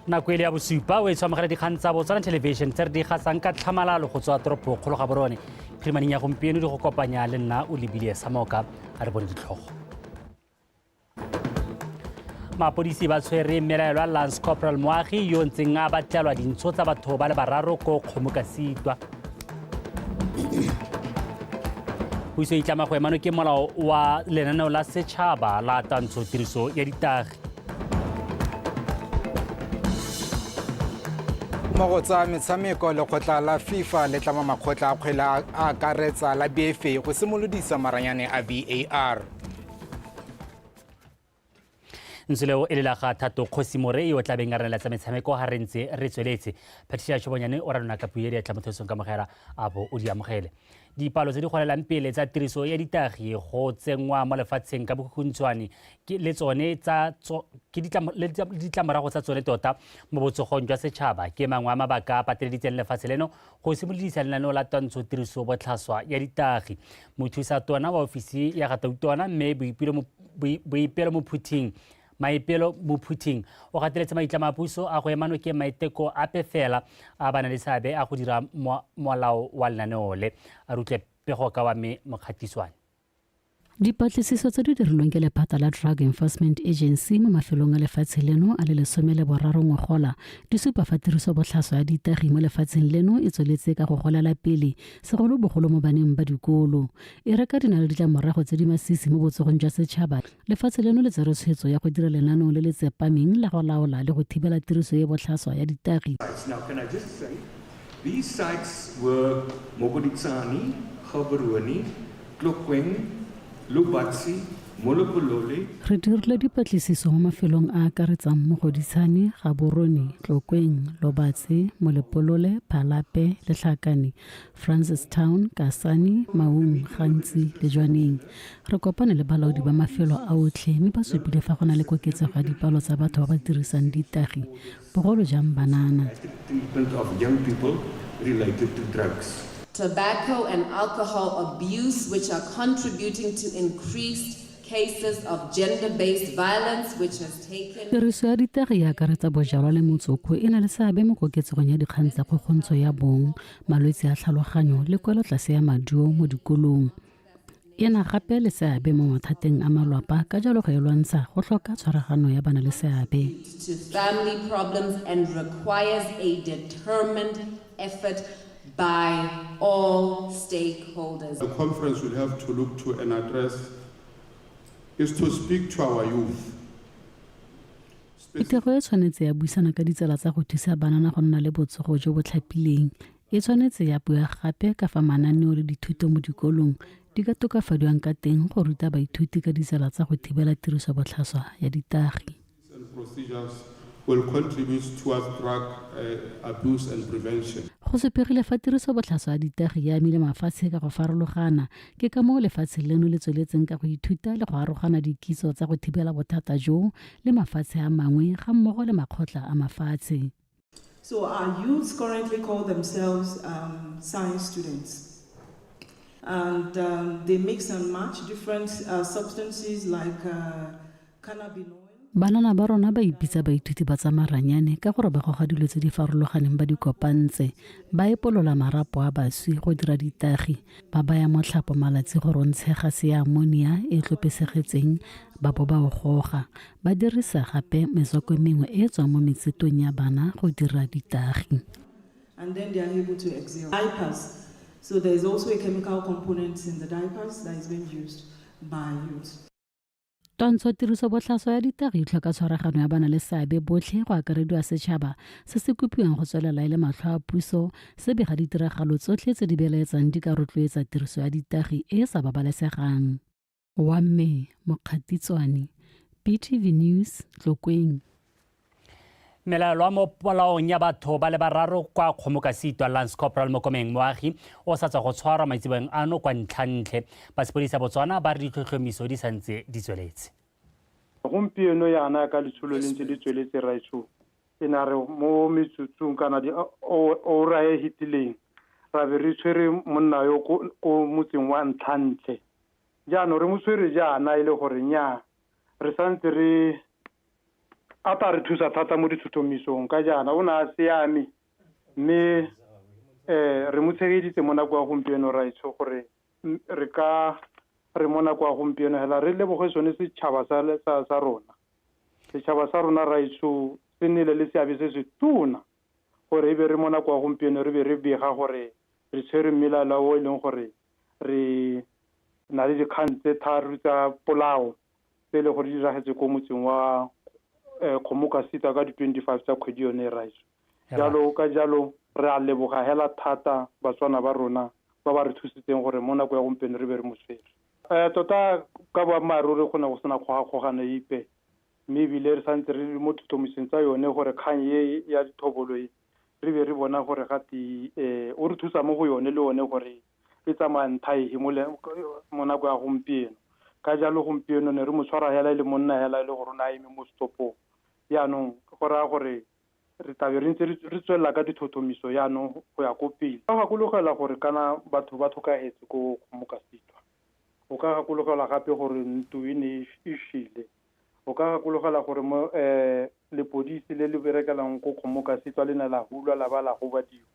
Nako e le ya bosupa o e tshwamogela dikgang tsa Botswana Television tse re di gasang ka tlhamalalo go tswa toropo kgolo ga borone phirimaneng ya gompieno di go kopanya le nna o lebile Samoka. A re bone ditlhogo. Mapodisi ba tshwere mmelaelwa Lance Corporal Moagi yo ntseng a batlelwa dintsho tsa batho ba le bararo ko Kgomokasitwa. Puso e itlama go emano ke molao wa lenaneo la setšhaba la tantsho tiriso ya ditagi. Mo go tsa metshameko, lekgotla la FIFA le tlama makgotla a kgwele a akaretsa la BFA go simolodisa maranyane a VAR. Ntse leo e le la ga Thato Kgosi More yo o tlabeng a re neela tsa metshameko ga re ntse re tsweletse. Patricia Chobonyane o ranona ka puo e diatla mothosong ka mogela a bo o di amogele. Dipalo tse di golelang pele tsa tiriso ya ditagi go tsenngwa mo lefatsheng ka bokhukhuntshwane ke le tsone tsa ke ditlamorago tsa tsone tota mo botsogong jwa setšhaba ke mangwe a mabaka a pateleditseng lefatshe leno go simolodisa lenaneo la twantsho tiriso botlhaswa ya ditagi. Mothusa tona wa ofisi ya ga Tautona mme Boipelo Mophuthing Maipelo Mophuthing o gateletse maitlamo a puso a go ema nokeng maiteko ape fela a ba na le seabe a go dira molao wa lenaneo le. A rutle pego ka wa mme Mokgatiswane. Dipatlisiso tse di dirilweng ke lephata la Drug Enforcement Agency mo mafelong a lefatshe leno a le 13 ngogola di supa fa tiriso botlhaswa ya ditagi mo lefatsheng leno e tsweletse ka go golela pele, segolobogolo mo baneng ba dikolo. E re ka di na le ditlamorago tse di masisi mo botsogong jwa setšhaba, lefatshe leno le tsere tshwetso ya go dira lenaneo le le tsepameng la go laola le go thibela tiriso e botlhaswa ya ditagi. Now, can I just say, these sites were Mogoditsane, Gaborone, Tlokweng, Lobatse, Molepolole. Re dirile dipatlisiso mo mafelong a a akaretsang Mogoditshane, Gaborone, Tlokweng, Lobatse, Molepolole, Phalape, Letlhakane, Francistown, Kasane, Maun, Gantsi le Jwaneng. Re kopane le balaodi ba mafelo a otlhe mme ba supile fa go na le koketsego ya dipalo tsa batho ba ba dirisang ditagi, bogolo jang banana. Treatment of young people related to drugs. Tobacco and alcohol abuse, which are contributing to increased cases of gender-based violence, which has taken. Tiriso ya ditagi e akaretsa bojalwa le motsoko e na le seabe mo koketsegong ya dikgang tsa kgokgontsho ya bong, malwetse a tlhaloganyo le kwelotlase ya maduo mo dikolong. E na gape le seabe mo mathateng a malwapa, ka jalo go e lwantsha go tlhoka tshwaragano ya bana le seabe. To family problems and requires a determined effort by all stakeholders. The conference will have to look to and address is to speak to our youth. Phuthego e tshwanetse ya buisana ka ditsela tsa go thusa banana go nna le botsogo jo bo tlhapileng. E tshwanetse ya bua gape ka fa mananeo le dithuto mo dikolong di ka tokafadiwang ka teng go ruta baithuti ka ditsela tsa go thibela tiriso botlhaswa ya ditagi. And procedures will contribute towards drug abuse and prevention. Go supegile fa tiriso botlhaswa ya ditagi e amile mafatshe ka go farologana, ke ka moo lefatshe leno le tsweletseng ka go ithuta le go arogana dikitso tsa go thibela bothata jo le mafatshe a mangwe ga mmogo le makgotla a mafatshe. So our youths currently call themselves science students. And they mix and match different substances like cannabinoids. Banana ba rona ba ipitsa baithuti ba tsa maranyane ka gore ba goga dilo tse di farologaneng ba di kopantse, ba epolola marapo a baswi go dira ditagi, ba baya motlhapo malatsi go rontshe gase ya ammonia e tlopesegetseng ba bo ba o goga. Ba dirisa gape metswako mengwe e e tswang mo metsetong ya bana go dira ditagi. And then they are able to exhale. Diapers. So there is also a chemical component in the diapers that is being used by youth. Twantsho tiriso botlhaswa ya ditagi e tlhoka tshwaragano ya bana le seabe botlhe go akarediwa setšhaba se se kopiwang go tswelela e le matlho a puso se bega ditiragalo tsotlhe tse di belaetsang di ka rotloetsa tiriso ya ditagi e e sa babalesegang. Wa mme Mokgatitswane, BTV News, Tlokweng. Melaelwa mo polaong ya batho ba le bararo kwa Kgomokasitwa, Lance Corporal Mokomeng Moagi o sa tswa go tshwarwa maitseboeng ano kwa Ntlhantlhe. Ba sepodisa Botswana ba re ditlhotlhomiso di santse di tsweletse. Gompieno yana ka letsholo le ntse le tsweletse raetsho, e na re mo metsotsong kana di ora e hitileng ra be re tshwere monna yo ko motseng wa Ntlhantlhe. Jaanong re mo tshwere jaana e le gore nya re santse re A tla re thusa thata mo dithothomisong ka jaana o ne a siame mme re mo tshegeditse mo nako ya gompieno raetsho gore re ka re mo nako ya gompieno hela re leboge sone setšhaba sa rona. Setšhaba sa rona raetsho se nnile le seabe se se tona gore e be re mo nako ya gompieno re be re bega gore re tshwere mmelaelwa o e leng gore re na le dikgang tse tharo tsa polao tse e le gore di diragetse ko motseng wa Kgomokasita ka di-25 tsa kgwedi yone e raetsho. Jalo ka jalo re a leboga hela thata Batswana ba rona ba ba re thusitseng gore mo nako ya gompieno re be re mo tshwere. Tota ka boammaaruri go ne go sena kgogakgogano epe mme ebile re santse re le mo thothomisong tsa yone gore kgang e ya dithobolo e re be re bona gore gate o re thusa mo go yone le one gore e tsamaya ntlha efe mo nako ya gompieno. Ka jalo gompieno ne re mo tshwara hela e le monna hela e le gore o ne a eme mo stopong. Jaanong go raya gore re tlabe re ntse re tswelela ka dithothomiso jaanong go ya ko pele. Ka gakologela gore kana batho ba tlhokagetse ko Kgomokasitwa. O ka gakologela gape gore ntlo e ne e šele. O ka gakologela gore mo lepodisi le le berekelang ko Kgomokasitwa le ne la hulwa la ba la gobadiwa.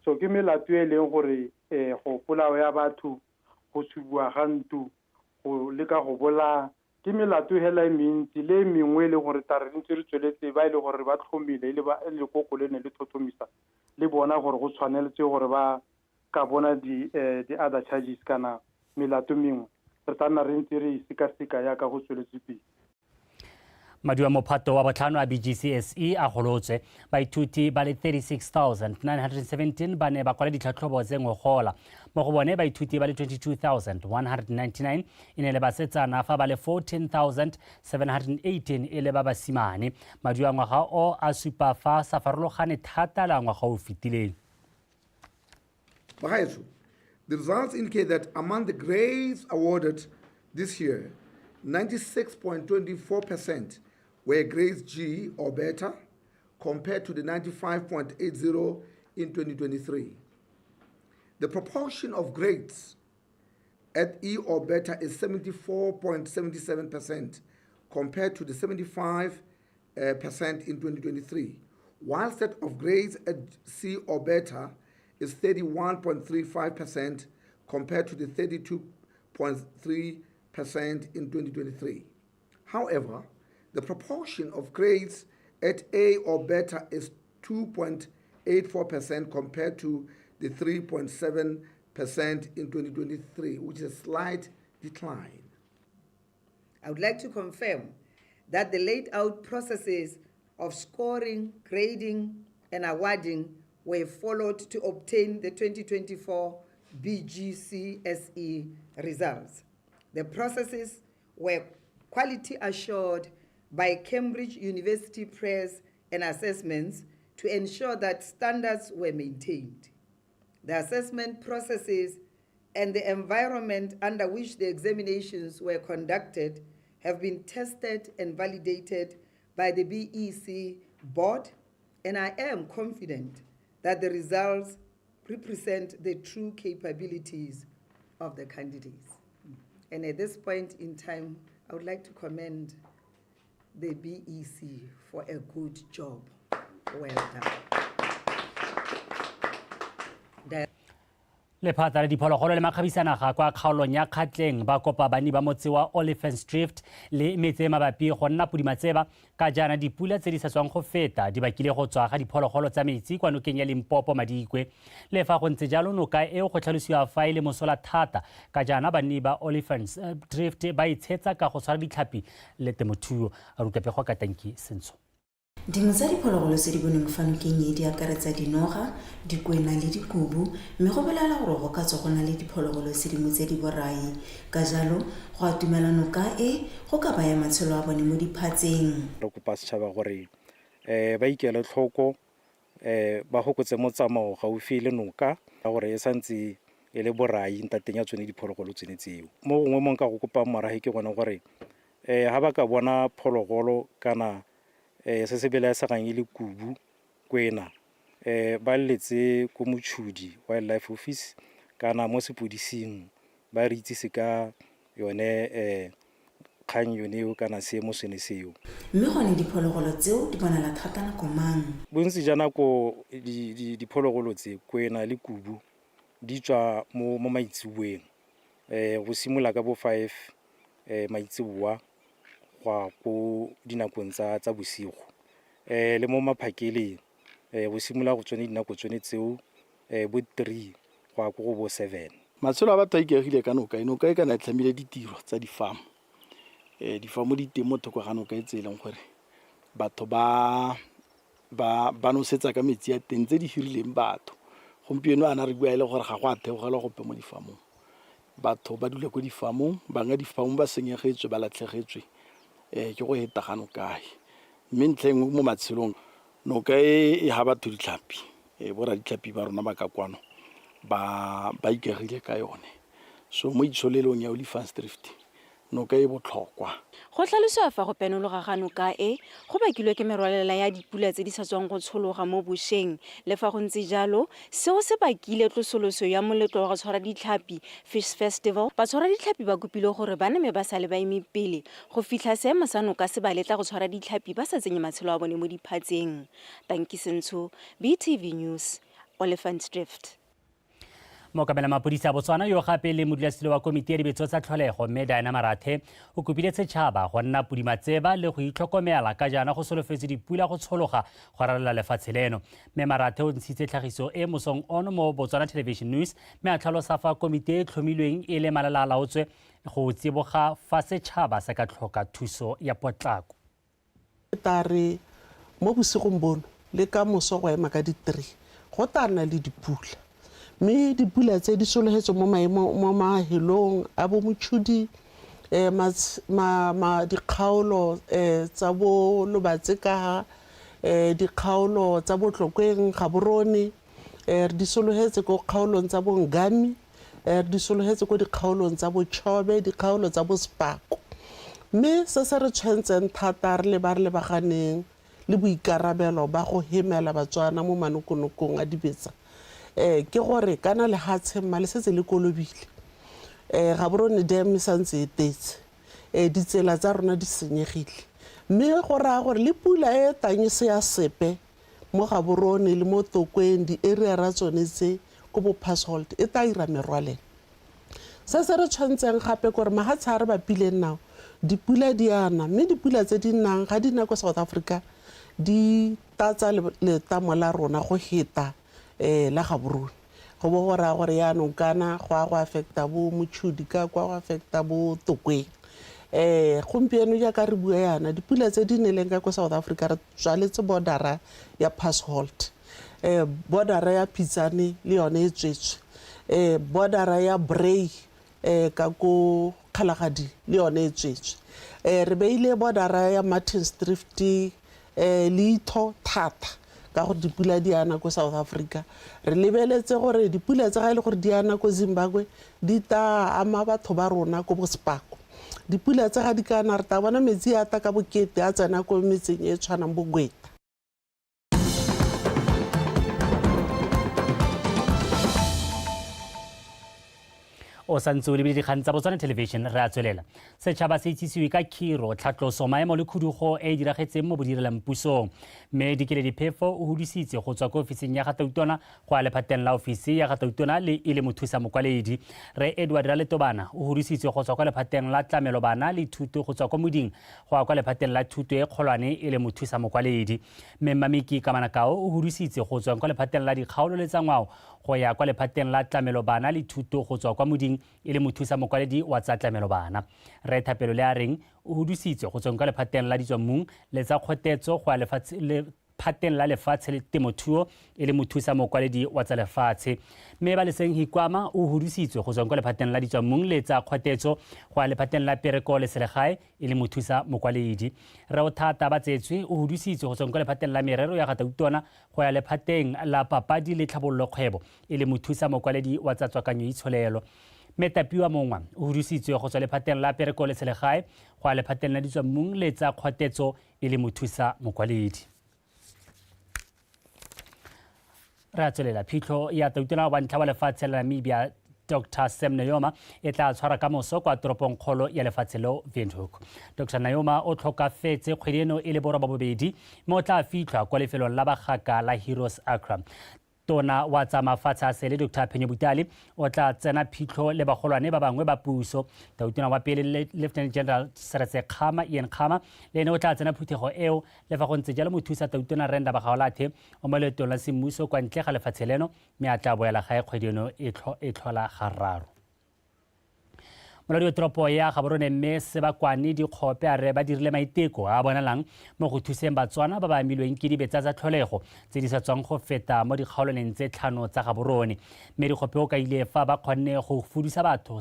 So ke melato e leng gore go polao ya batho, go tshubiwa ga ntlo, go leka go bolaya, ke melato hela e mentsi le e mengwe e leng gore tla re ntse re tsweletse ba e leng gore ba tlhomile e le ba lekoko le ne le tlhotlhomisa le bona gore go tshwanetse gore ba ka bona di-other charges kana melato mengwe re tla nna re ntse re e sekaseka yaka go tsweletse pele. Maduo a mophato wa botlhano a BGCSE a golotswe. Baithuti ba le 36,917 ba ne ba kwala ditlhatlhobo tse ngogola. Mo go bone baithuti ba le 22,199 e ne le basetsana fa ba le 14,718 e le ba basimane. Maduo a ngwaga o a supa fa sa farologane thata le a ngwaga o fetileng. Bagaetsho, the results indicate that among the grades awarded this year, 96.24% were grades G or better, compared to the 95.80 in 2023. The proportion of grades at E or better is 74.77% compared to the 75% in 2023, while set of grades at C or better is 31.35% compared to the 32.3% in 2023. However, the proportion of grades at A or better is 2.84% compared to the 3.7% in 2023, which is a slight decline. I would like to confirm that the laid out processes of scoring, grading, and awarding were followed to obtain the 2024 BGCSE results. The processes were quality assured by Cambridge University Press and Assessments to ensure that standards were maintained. The assessment processes and the environment under which the examinations were conducted have been tested and validated by the BEC board, and I am confident that the results represent the true capabilities of the candidates. And at this point in time, I would like to commend the BEC for a good job. Well done. Lephata la diphologolo le makgabisanaga kwa kgaolong ya Kgatleng ba kopa banni ba motse wa Oliphant's Drift le metse e mabapi go nna podimatseba ka jaana dipula tse di sa tswang go feta di bakile go tswa ga diphologolo tsa metsi kwa nokeng ya Limpopo Madikwe. Le fa go ntse jalo noka eo go tlhalosiwa fa e le mosola thata ka jaana banni ba Oliphant's Drift ba itshetsa ka go tshwara ditlhapi le temothuo. A rutwa pego ka Tanki Sentsho. Dingwe tsa diphologolo tse di bonweng fa nokeng e di akaretsa dinoga, dikwena le dikubu, mme go belaela gore go ka tswa go na le diphologolo tse dingwe tse di borai. Ka jalo, go atumela noka e go ka baya matshelo a bone mo diphatseng. Re kopa setšhaba gore ba ikele tlhoko, ba fokotse motsamao gaufi le noka ka gore e santse e le borai ntateng ya tsone diphologolo tsone tseo. Mo gongwe mo nka go kopang morafe ke gone gore ga ba ka bona phologolo kana se se belaesegang e le kubu kwena, ba leletse ko Mochudi Wildlife Office kana mo sepodising ba re itsise ka yone. Kgang yone eo kana seemo sone seo. Mme gone diphologolo tseo di bonala thata nako mang? Bontsi jwa nako diphologolo tse, kwena le kubu, di tswa mo mo maitseboeng go simolola ka bo 5 maitseboa go ya ko dinakong tsa bosigo, le mo maphakeleng go simolola go tsone dinako tsone tseo, bo 3 go ya ko go bo 7. Matshelo a batho a ikaegile ka noka e. Noka e kana e tlhamile ditiro tsa di-farm. Di-farm di teng mo thoko ga noka e, tse e leng gore batho ba nosetsa ka metsi a teng, tse di hirileng batho. Gompieno ana re bua e le gore ga go a theogelwa gope mo di-farmong. Batho ba dula ko di-farmong, bangwe di-farm ba senyegetswe, ba latlhegetswe ke go heta ga noka e. Mme ntlha e nngwe mo matshelong, noka e e ha batho ditlhapi. Borra ditlhapi ba rona ba ka kwano ba ikaegile ka yone. So mo itsholelong ya Olifantsdrift, noka e botlhokwa. Go tlhalosiwa fa go penologa ga noka e, go bakilwe ke merwalela ya dipula tse di sa tswang go tshologa mo bosheng. Le fa go ntse jalo, seo se bakile tlosoloso ya moletlo wa go tshwara ditlhapi, Fish Festival. Batshwara ditlhapi ba kopilwe gore ba name ba sale ba eme pele go fitlha seemo sa noka se ba letla go tshwara ditlhapi ba sa tsenye matshelo a bone mo diphatseng. Tanki Sentsho, BTV News, Olifantsdrift. Mookamela mapodisi a Botswana yo gape le modulasetilo wa komiti ya dibetso tsa tlholego, mme Diana Marathe, o kopile setšhaba go nna pudimatseba le go itlhokomela ka jaana go solofetse dipula go tshologa go ralala lefatshe leno. Mme Marathe o ntshitse tlhagiso e mosong ono mo Botswana Television News, mme a tlhalosa fa komiti e e tlhomilweng e le malala a laotswe go tsiboga fa setšhaba se ka tlhoka thuso ya potlako. Ta re mo bosigong bono le ka moso go ema ka di-3 go tla nna le dipula, mme dipula tse di sologetswe mo maemo mo mahelong a bo Mochudi, dikgaolo tsa bo Lobatse ka dikgaolo tsa bo Tlokweng, Gaborone, re di sologetse ko kgaolong tsa bo Ngami, re di sologetse ko dikgaolong tsa bo Chobe, dikgaolo tsa bo Sepako. Mme se se re tshwentseng thata re le ba re lebaganeng le boikarabelo ba go hemela Batswana mo manokonokong a dibetsa, ke gore kana lehatshe mma le setse le kolobile. Gaborone Dam e santse e tetse, ditsela tsa rona di senyegile, mme go raya gore le pula e tang e se ya sepe mo Gaborone le mo Tokweng, di-area ra tsone tse ko bo Passhold, e tla ira merwalela. Se se re tshwantseng gape kore mahatshe a re bapileng nao, dipula di ana, mme dipula tse di nnang ga di na ko South Africa di tlatsa letamo la rona go heta la Gaborone. Go bo go raya gore yaanong kana go a go affecta bo Mochudi ka kwa, go affecta bo Tokweng. Gompieno jaaka re bua yana, dipula tse di neleng ka ko South Africa, re tswaletse bordera ya Passhold, bordera ya Phitsane le yone e tswetswe, bordera ya Bray ka ko Kgalagadi le yone e tswetswe. Re beile bordera ya Martins Drift leitho thata ka gore dipula di ana ko South Africa. Re lebeletse gore dipula tse ga e le gore di ana ko Zimbabwe di ta ama batho ba rona ko bo Sepako. Dipula tse ga di kana, re tla bona metsi a ta ka bokete a tsena ko metseng e tshwanang bo Gweta. O santse o lebile dikgang tsa Botswana Television. Re a tswelela. Setšhaba se itsisiwe ka khiro, tlhatloso maemo le khudugo e e diragetseng mo bodirelang pusong. Mme Dikeledi Phefo o hudusitse go tswa ko ofising ya gatautona go ya lephateng la ofisi ya gatautona le e le mothusa mokwaledi. Re Edward Raletobana o hudusitswe go tswa kwa lephateng la tlamelo bana le thuto go tswa kwa moding go ya kwa lephateng la thuto e kgolwane e le mothusa mokwaledi. Mme Mamiki Kamanakao o hudusitse go tswa kwa lephateng la dikgaolo le tsa ngwao go ya kwa lephateng la tlamelo bana le thuto go tswa kwa moding e le mothusa mokwaledi wa tsa tlamelo bana. Re Thapelo le a reng o hudusitswe go tsweng kwa lephateng la ditswammung le tsa kgotetso go ya lephateng la lefatshe le temothuo e le mothusa mokwaledi wa tsa lefatshe. Mme Baleseng Hikwama o hudusitswe go tsweng kwa lephateng la ditswammung le tsa kgotetso go ya lephateng la pereko le selegae e le mothusa mokwaledi. Re Othata Batsetswe o hudusitswe go tsweng kwa lephateng la merero ya gatautona go ya lephateng la papadi le tlhabololo kgwebo e le mothusa mokwaledi wa tsa tswakanyo itsholelo. Mme Tapiwa Mongwa o hudusitswe go tswa lephateng la pereko le selegae go ya lephateng la ditswammung le tsa kgotetso e le mothusa mokwaledi. Re a tswelela. Phitlho ya tautona wa ntlha wa lefatshe la Namibia Dr Sam Nujoma e tla tshwara ka moso kwa toropong kgolo ya lefatshe leo, Windhoek. Dr Nujoma o tlhokafetse kgwedi eno e le 8 mme o tla fitlhwa kwa lefelong la bagaka la Heroes Acre. Tona wa tsa mafatshe a sele Dr Phenyo Butale o tla tsena phitlho le bagolwane ba bangwe ba puso. Tautona wa pele Lieutenant General Seretse Khama Ian Khama le ene o tla tsena phuthego eo. Le fa go ntse jalo, mothusa tautona Renda Bagaolathe o mo leetong la semmuso kwa ntle ga lefatshe leno mme a tla boela gae kgwedi eno e tlhola gararo. Molaodi wa toropo ya Gaborone mme Sebakwane Dikgope a re ba dirile maiteko a a bonalang mo go thuseng Batswana ba ba amilweng ke dibetsa tsa tlholego tse di sa tswang go feta mo dikgaolwaneng tse 5 tsa Gaborone. Mme Dikgope o kaile fa ba kgonne go fudusa batho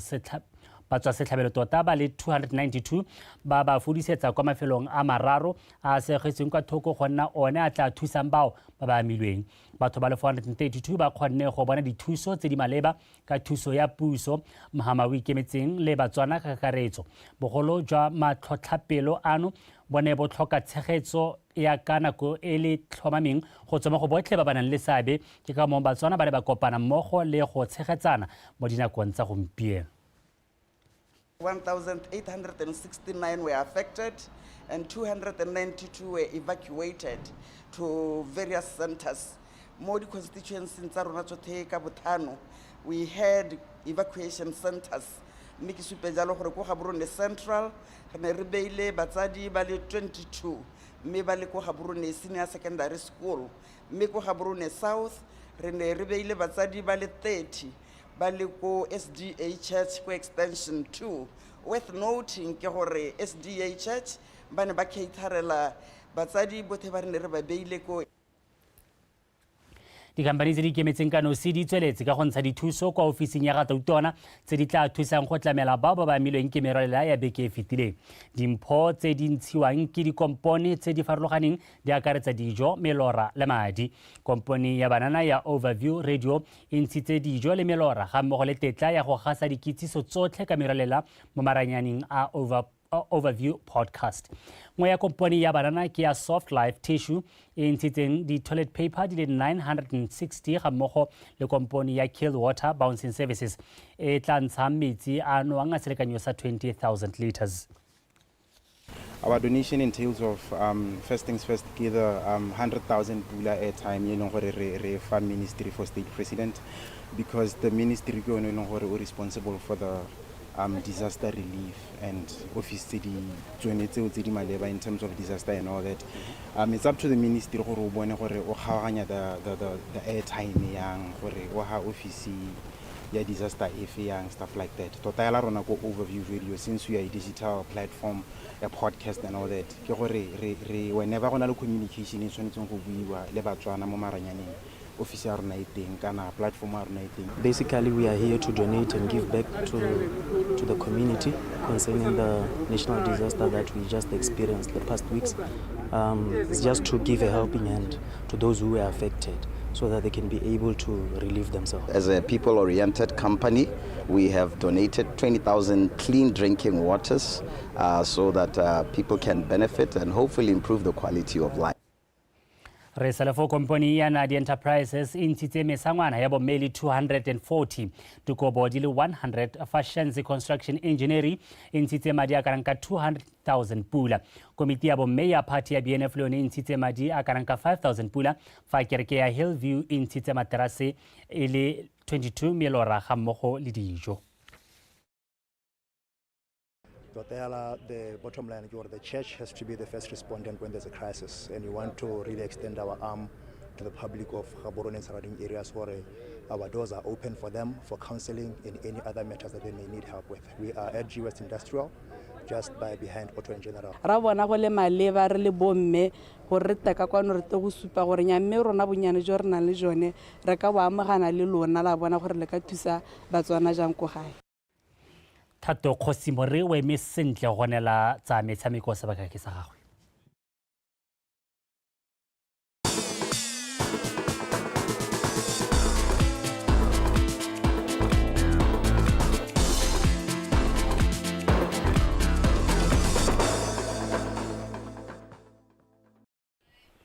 ba tswa setlhabelo tota ba le 292 ba ba fudusetsa kwa mafelong a mararo a a segetsweng kwa thoko go nna one a tla thusang bao ba ba amilweng. Batho ba le 432 ba kgonne go bona dithuso tse di maleba ka thuso ya puso, mohama o ikemetseng le Batswana ka kakaretso. Bogolo jwa matlhotlhapelo ano bo ne bo tlhoka tshegetso ya ka nako e le tlhomameng go tswa mo go botlhe ba ba nang le seabe, ke ka moo Batswana ba ne ba kopana mmogo le go tshegetsana mo dinakong tsa gompieno. 1,869 were affected and 292 were evacuated to various centers. Mo di-constituencies tsa rona tsotlhe ka bothano, we had evacuation centers. Mme ke supe jalo gore ko Gaborone Central re ne re beile batsadi ba le 22 mme ba le ko Gaborone Senior Secondary School. Mme ko Gaborone South re ne re beile batsadi ba le 30 ba le ko SDA Church ko Extension 2. Worth noting ke gore SDA Church ba ne ba caterela batsadi bothe ba re ne re ba beile ko. Dikhamphani tse di ikemetseng ka nosi di tsweletse ka go ntsha dithuso kwa ofising ya ga tautona tse di tla thusang go tlamela bao ba ba amilweng ke merwalela ya beke e fetileng. Dimpho tse di ntshiwang ke dikompone tse di farologaneng di akaretsa dijo, melora le madi. Kompone ya banana ya Overview Radio e ntshitse dijo le melora ga mmogo le tetla ya go gasa dikitsiso tsotlhe ka merwalela mo maranyaneng a Overview Podcast. Nngwe ya kompone ya banana ke ya Soft Life Tissue e ntshitseng di-toilet paper di le 960 ga mmogo le kompone ya Kill Water Bouncing Services e tla ntshang metsi a nowang a selekanyo sa 20,000 liters. Our donation entails of first things first, ke the 100,000 pula airtime e leng gore re fa Ministry for State President, because the ministry ke yone e leng gore o responsible for the disaster relief and office tse di tsone tseo tse di maleba in terms of disaster and all that. It's up to the ministry gore o bone gore o kgaoganya the airtime yang gore o ha office ya disaster efe yang, stuff like that. Tota ya la rona ko Overview Radio, since we are a digital platform, a podcast and all that, ke gore re whenever go na le communication e tshwanetseng go buiwa le Batswana mo maranyaneng, office ya rona e teng kana platform ya rona e teng. Basically, we are here to donate and give back to the community concerning the national disaster that we just experienced the past weeks. It's just to give a helping hand to those who were affected so that they can be able to relieve themselves. As a people-oriented company, we have donated 20,000 clean drinking waters so that people can benefit and hopefully improve the quality of life. Re sa le fo, kompone ya Nadi Enterprises e ntshitse mesangwana ya bomme le 240, dikobo di le 100, fa Shanzi Construction Engineering e ntshitse madi a kanang ka 200,000 pula. Komiti ya bomme ya party ya BNF le yone e ntshitse madi a kanang ka 5,000 pula, fa kereke ya Hillview e ntshitse materase e le 22, melora ga mmogo le dijo. Tota, the bottom line is the church has to be the first respondent when there's a crisis, and we want to really extend our arm to the public of Gaborone and surrounding areas where our doors are open for them for counseling and any other matters that they may need help with. We are at G West Industrial, just by behind Auto and General. Ra bona go le maleba re le bomme gore re teka kwano re te go supa gore nya mme rona bonyane jo re nang le jone re ka bo amogana le lona la bona gore le ka thusa Batswana jang ko gae. Thato Kgosi More o eme sentle go nela tsa metshameko, sebaka ke sa gagwe.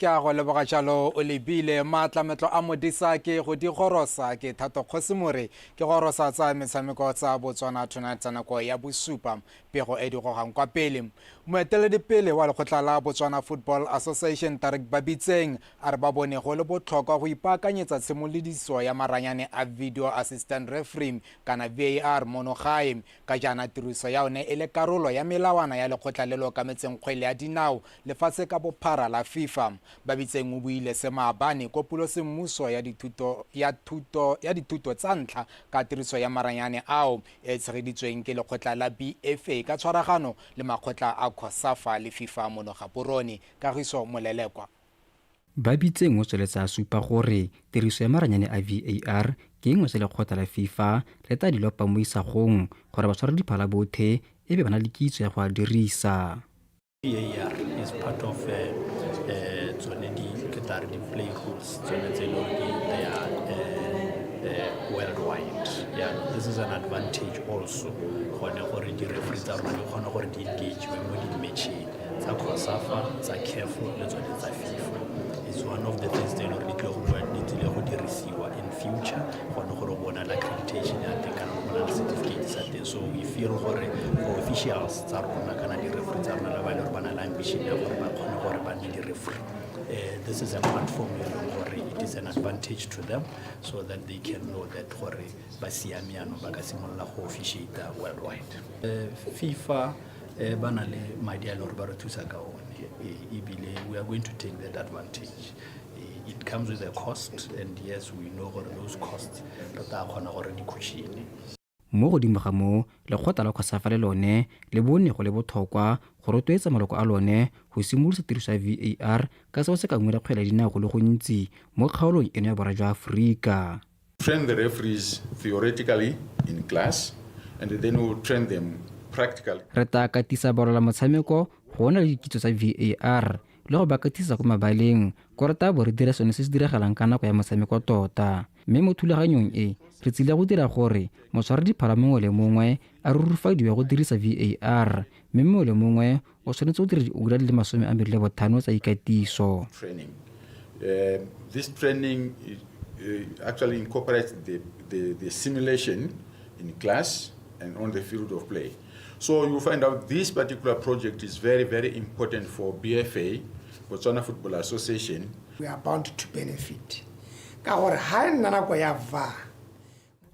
Ke a go leboga jalo o lebile maatlametlo a modisa ke go di gorosa ke Thato Kgosimore ke gorosa tsa metshameko tsa Botswana Tonight tsa nako ya bosupa. Pego e di gogang kwa pele. Moeteledipele wa lekgotla la Botswana Football Association Tarik Babitseng a re ba bone go le botlhokwa go ipaakanyetsa tshimolodiso ya maranyane a Video Assistant Referee kana VAR mono gae, ka jaana tiriso ya one e le karolo ya melawana ya lekgotla le le okametseng kgwele ya dinao lefatshe ka bophara la FIFA. Babitseng o buile se maabane ko pulosemmuso ya dithuto ya thuto ya dithuto tsa ntlha ka tiriso ya maranyane ao e tshegeditsweng ke lekgotla la BFA ka tshwaragano le makgotla a COSAFA le FIFA mono Gaborone. Kagiso Molelekwa. Babitseng o tsweletse a supa gore tiriso ya maranyane a VAR ke nngwe tse lekgotla la FIFA le tla di lopa mo isagong gore batshwaradiphala bothe e be ba na le kitso ya go a dirisa. VAR is part of tsone di ke tla re di-play rules tsone tse e leng gore they are worldwide. Jaanong this is an advantage also gone gore di-referee tsa rona di kgone gore di engagewe mo di-matcheng tsa COSAFA, tsa CAF le tsone tsa FIFA. It's one of the things tse e leng gore di tlile go bua di tlile go dirisiwa in future gone gore o bona le accreditation ya teng kana o bona le certificate sa teng. So we feel gore for officials tsa rona kana di-referee tsa rona le ba e leng gore ba na le ambition ya gore ba kgone gore ba nne di-referee, this is a platform e leng gore it is an advantage to them so that they can know that gore ba siame yaanong ba ka simolola go officiate worldwide. FIFA ba na le madi a e leng gore ba re thusa ka one, ebile we are going to take that advantage. It comes with a cost, and yes, we know gore those costs re tla kgona gore di cushion. Mo godimo ga moo, lekgotla la COSAFA le lone le bone go le botlhokwa go rotloetsa maloko a lone go simolodisa tiriso ya VAR ka seo se ka ungwela kgwele ya dinao go le gontsi mo kgaolong eno ya borwa jwa Aforika. Train the referees theoretically in class and then we'll train them practically. Re tla katisa balwela motshameko go nna le dikitso tsa VAR le go ba katisa ko mabaleng ko re tla bo re dira sone se se diragalang ka nako ya motshameko tota. Mme mo thulaganyong e re tsile go dira gore motshwaradiphala mongwe le mongwe a rurufadiwe go dirisa VAR, mme mongwe le mongwe o tshwanetse go dira diura di le 25 tsa ikatiso. Training. This training actually incorporates the simulation in class and on the field of play. So you find out this particular project is very, very important for BFA, Botswana Football Association. We are bound to benefit. Ka gore ha e nna nako ya VAR.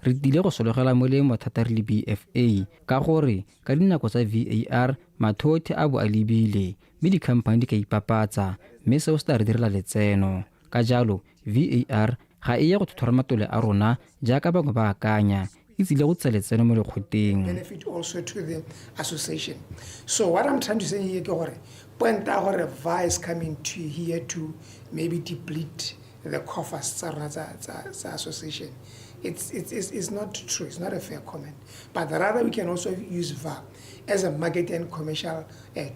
Re tlile go sologela molemo thata re le BFA ka gore ka dinako tsa VAR matho otlhe a bo a lebile mme dikhamphane di ka ipapatsa mme seo se tla re direla letseno. Ka jalo VAR ga e ye go thothora matlole a rona jaaka bangwe ba akanya, e tsile go tlisa letseno mo lekgotleng. Benefit also to the association. So what I'm trying to say here ke gore point ya gore VAR is coming to here to maybe deplete the coffers tsa rona tsa association. It's not true. It's not a fair comment. But rather we can also use VAR as a marketing and commercial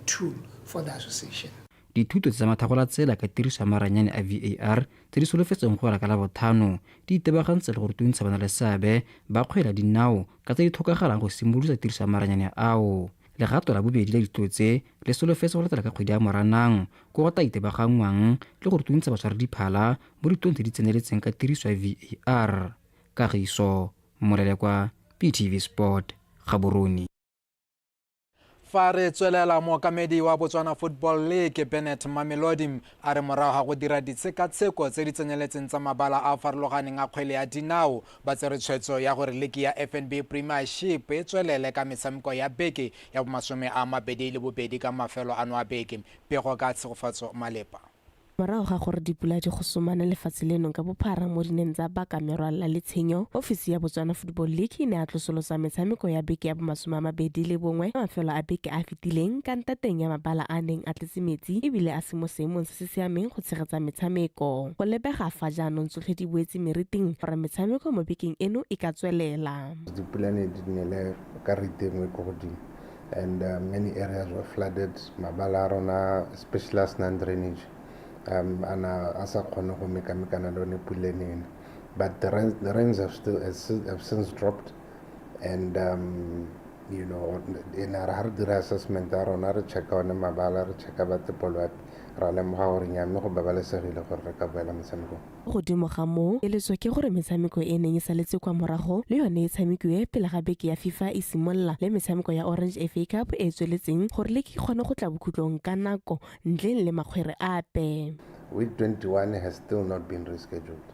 tool for the association. Dithuto tsa mathagola tsela ka tiriso ya maranyane a VAR tse di solofetsweng go wela ka Labotlhano di itebagantse le go rutuntsha bana le seabe ba kgwele ya dinao ka tse di tlhokagalang go simolodisa tiriso ya maranyane ao. Legato la bobedi la dithuto tse le solofetse go latela ka kgwedi ya Moranang ko go tla itebaganngwang le go rutuntsha batshwaradiphala mo ditulong tse di tseneletseng ka tiriso ya VAR. Kagiso Molelekwa, PTV Sport, Gaborone. Fa re tswelela, mookamedi wa Botswana Football League Bennett Mamelodi a re morago ga go dira ditshekatsheko tse di tseneletseng tsa mabala a a farologaneng a kgwele ya dinao, ba tsere tshwetso ya gore ligi ya FNB Premiership e tswelele ka metshameko ya beke ya bo22 ka mafelo ano a beke. Pego ka Tshegofatso Malepa. Morago ga gore dipula di gosomane lefatshe leno ka bophara mo di neng tsa baka merwalela le tshenyo, ofisi ya Botswana Football League e ne ya tlosolosa metshameko ya beke ya bo21 ka mafelo a beke a a fetileng ka ntateng ya mabala a neng a tletse metsi ebile a se mo seemong se se siameng go tshegetsa metshameko. Go lebega fa jaanong tsotlhe di boetse meriting gore metshameko mo bekeng eno e ka tswelela. Dipula ne di nele ka rate e nngwe ko godimo and many areas were flooded. Mabala a rona, especially a senang drainage, ana a sa kgone go mekamekana le one pula ene. But the rains have since dropped, and ene re ha re dira assessment ya rona, re checka one mabala, re checka ba tepoloapi, Ra lemoga gore nnyaa, mme go babalesegile gore re ka boela metshamekong. Godimo ga moo, keletso ke gore metshameko e e neng e saletse kwa morago le yone e tshamekiwe pele ga beke ya FIFA e simolola le metshameko ya Orange FA Cup e e tsweletseng gore liki e kgone go tla bokhutlong ka nako ntleng le makgwere ape. Week 21 has still not been rescheduled.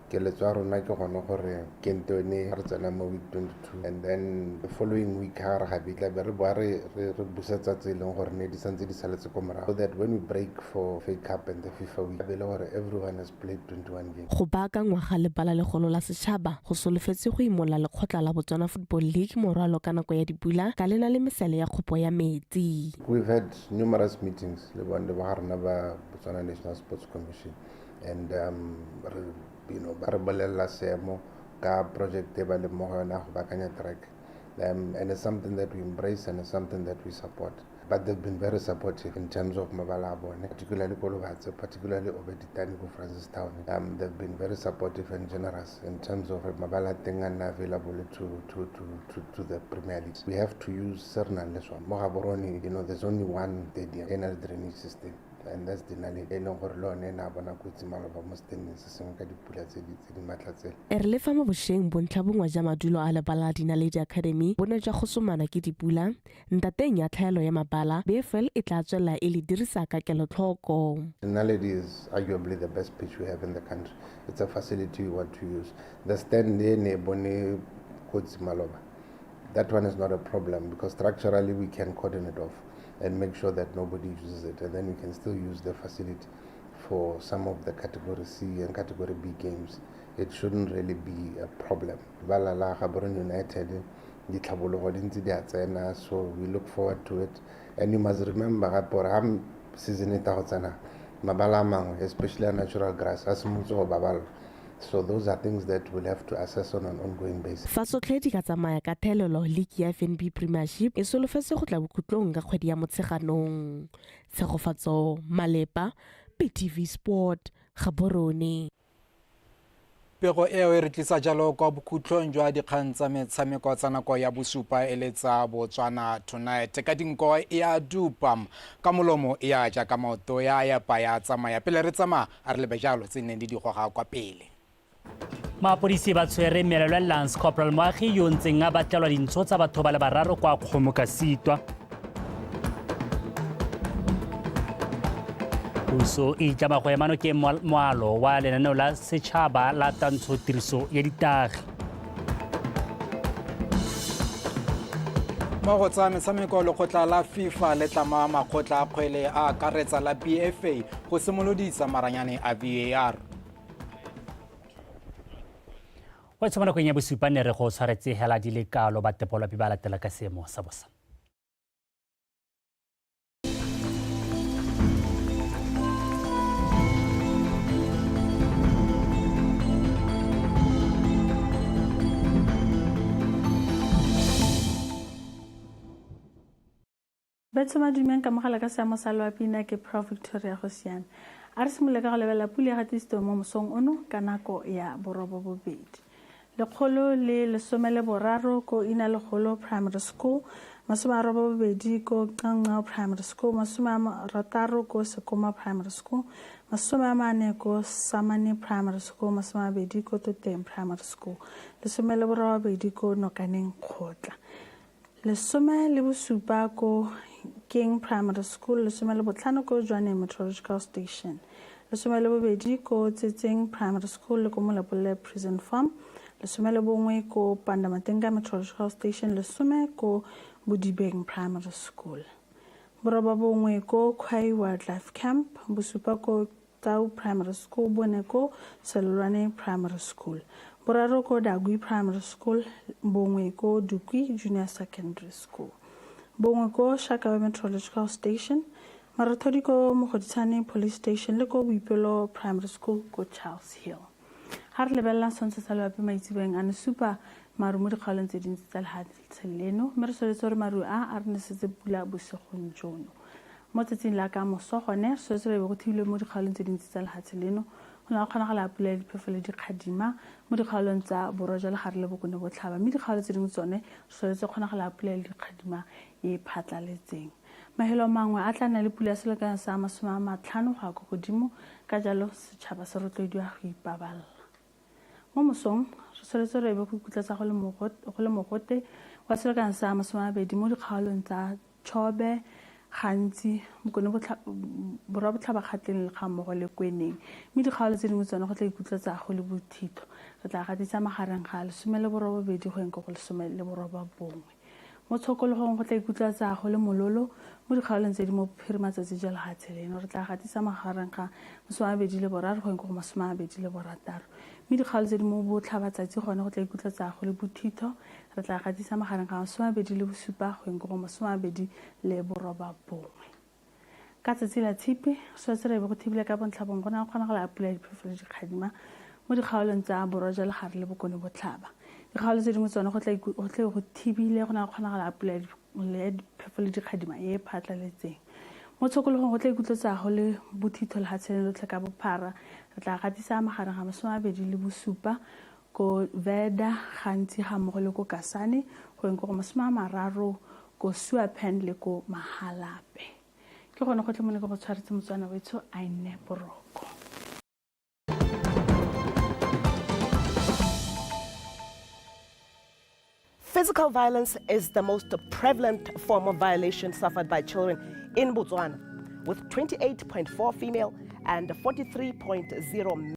Keletso ya rona ke gone gore kentone re tsena mo week 22 and then the following week ha re gabe tla be re boa re re busetsa tse e leng gore ne di santse di saletse ko morago, so that when we break for FA Cup and the FIFA week, be le gore everyone has played 21 games. Go baakangwa ga lebala legolo la setšhaba go solofetse go imolla lekgotla la Botswana Football League morwalo ka nako ya dipula ka le na le mesele ya kgopo ya metsi. We've had numerous meetings le bone le ba ga rona ba Botswana National Sports Commission and re ba re bolelela seemo ka project e ba leng mo go yona go baakanya track, and it's something that we embrace and it's something that we support. But they've been very supportive in terms of mabala a bone, particularly ko Lobatse, particularly Obeditani ko Francistown. They've been very supportive and generous in terms of mabala teng a nna available to the Premier League. We have to use se re nang le sone. Mo Gaborone, there's only one stadium e na le drainage system, and that's Dinaledi, e leng gore le yone e ne a bona kotsi maloba mo standing se sengwe ka dipula tse di maatla tsele. E re le fa mo bošeng bontlha bongwe jwa madulo a lebala la Dinaledi Academy bo ne jwa gosomana ke dipula, ntateng ya tlhaelo ya mabala, BFL e tla tswelela e le dirisa ka kelotlhoko. Dinaledi is arguably the best pitch we have in the country. It's a facility we want to use. The stand e ne e bone kotsi maloba, that one is not a problem because structurally we can cordon it off and make sure that nobody uses it, and then we can still use the facility for some of the category C and category B games. It shouldn't really be a problem. Bala la Gaborone United, ditlhabologo di ntse di a tsena, so we look forward to it. And you must remember gape gore ha season e ta go tsena, mabala a mangwe, especially a natural grass, a simolotse go baballwa. So those are things that we'll have to assess on an ongoing basis. Fa tsotlhe di ka tsamaya ka thelelo, league ya FNB Premiership e solofetse go tla bokhutlong ka kgwedi ya Motsheganong. Tshegofatso Malepa, BTV Sport, Gaborone. Pego eo e re tlisa jalo kwa bokhutlong jwa dikgang tsa metshameko tsa nako ya bosupa e le tsa Botswana Tonight. Ka dinko e a dupa, ka molomo e a ja, ka maoto ya epa ya tsamaya. Pele re tsamaya, a re lebe jalo tse neng di di goga kwa pele. Mapodisi ba tshwere mmelelo ya Lance Corporal Moagi yo ntseng a batlelwa dintsho tsa batho ba le bararo kwa Kgomokasitwa. Puso e itlama go ema nokeng moalo wa lenaneo la setšhaba la tantsho tiriso ya ditagi. Mo go tsa metshameko, lekgotla la FIFA le tlama makgotla a kgwele a akaretsa la BFA go simolodisa maranyane a VAR. Wa tshwana nakong ya bosupa ne re go tshwaretse hela di le kalo ba tepolwapi ba latela ka seemo sa bosa. Betso madumeng ka mogala ka seemo sa loapi, nna ke Prof Victoria Gosiame. A re simolole ka go lebelela pula e gatisitsweng mo mosong ono ka nako ya 8:30. 113 ko Inalegolo Primary School, 82 ko Nqanqa Primary School, 60 ko Sekoma Primary School, 40 ko Samane Primary School, 20 ko Toteng Primary School, 18 ko Nokaneng Kgotla. 17 ko King Primary School, 15 ko Jwaneng Meteorological Station, 12 ko Tsetseng Primary School le ko Molepolole Prison Farm, 11 ko Pandamatenga Meteorological Station, 10 ko Bodibeng Primary School. 91 ko Khwai Wildlife Camp, 7 ko Tau Primary School, 4 ko Selolwane Primary School, 3 ko Dagwi Primary School, 1 ko Dukwi Junior Secondary School, 1 ko Shakawe Meteorological Station, Marothodi ko Mogoditshane Police Station le ko Boipelo Primary School ko Charles Hill. Ha re lebelela setshwantsho sa loapi maitseboeng a ne supa maru mo dikgaolong tse dintsi tsa lefatshe leno, mme re solofetse gore maru a a re nesetse pula bosigong jono. Mo tsatsing la ka moso gone re solofetse gore go thibilwe mo dikgaolong tse dintsi tsa lefatshe leno, go na le kgonagalo ya pula ya diphefo le dikgadima mo dikgaolong tsa borwa jwa legare le bokone botlhaba, mme dikgaolo tse dingwe tsone re solofetse kgonagalo ya pula le dikgadima e phatlaletseng. Mafelo mangwe a tla nna le pula ya selekanyo sa 50 go ya kwa godimo, ka jalo setšhaba se rotloediwa go ipabalela. Mo mosong re tshwanetse re be go ikutletsa go le mogote wa selekanyo sa 20 mo dikgaolong tsa Chobe, Gantsi, Bokone Borwa Botlhaba Kgatleng le ga mmogo le Kweneng. Mme dikgaolo tse dingwe tsone go tla ikutletsa go le bothitho. Re tla gatisa magareng ga 18 go yeng ko go 19. Mo tshokologong go tla ikutlwatsa go le mololo mo dikgaolong tse di mo bophirimatsatsi jwa lehatshe leno. Re tla gatisa magareng ga 23 go yeng ko go 26. Mme dikgaolo tse di mo botlhabatsatsi gone go tla ikutlwatsa go le bothitho. Re tla gatisa magareng ga 27 go yeng ko go 29. Ka tsatsi la Tshipi, re tshwanetse ra be go thibile ka bontlha bongwe go na le kgonagalo ya pula ya diphefo le dikgadima mo dikgaolong tsa borwa jwa legare le bokone botlhaba. Dikgaolo tse dingwe tsone go tla go tle go thibile go na le kgonagalo ya pula ya diphefo le dikgadima e e phatlaletseng. Mo tshokologong go tla ikutlwetsa go le bothitho lefatsheng lotlhe ka bophara. Re tla gatisa magareng ga 27 ko Veda gantsi ga mmogo le ko Kasane go yeng ko go 30 ko Suapan le ko Mahalapye. Ke gone gotlhe mo ne ke go tshwaretse Motswana wetsho a e nne boroko. Physical violence is the most prevalent form of violation suffered by children in Botswana, with 28.4 female and 43.0